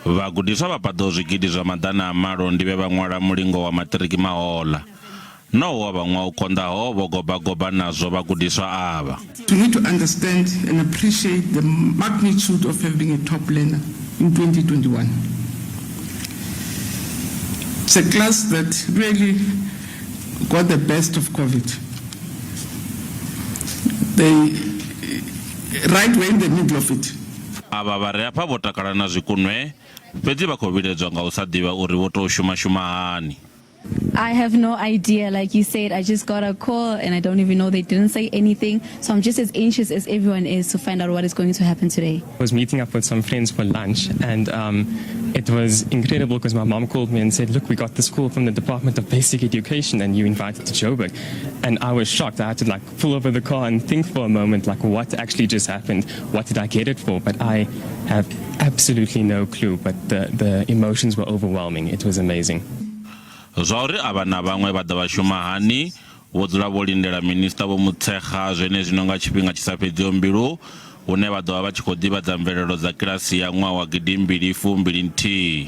Vhagudiswa vha paḓaho zwigidi zwa 800 ndi vhe vha ṅwala mulingo wa maṱiriki mahoḽa. Naho wo vha ṅwaha u konḓaho, vho gobagoba nazwo vhagudiswa avha. You need to understand and appreciate the magnitude of having a top learner in 2021. It's a class that really got the best of COVID. They right were in the middle of it. Avha vha re afha vho takala na zwikunwe, fhedzi vha khou vhiledzwa nga u sa ḓivha uri vho tou shuma-shuma hani. I have no idea. Like you said, I just got a call and I don't even know. They didn't say anything. So I'm just as anxious as everyone is to find out what is going to happen today. I was meeting up with some friends for lunch, and it was incredible because my mom called me and said, "Look, we got this call from the Department of Basic Education and you invited to Joburg." And I was shocked. I had to, like, pull over the car and think for a moment, like, what actually just happened? What did I get it for? But I have absolutely no clue. But the emotions were overwhelming. It was amazing. Zwa uri avha na vhaṅwe vha ḓo vha shuma hani, vho dzula vho lindela Minisiṱa Vho Motshekga zwenezwino nga tshifhinga tshi sa fhedziho mbilu, hune vha ḓo vha vha tshi khou ḓivhadza mvelelo dza kilasi ya ṅwaha wa 2021.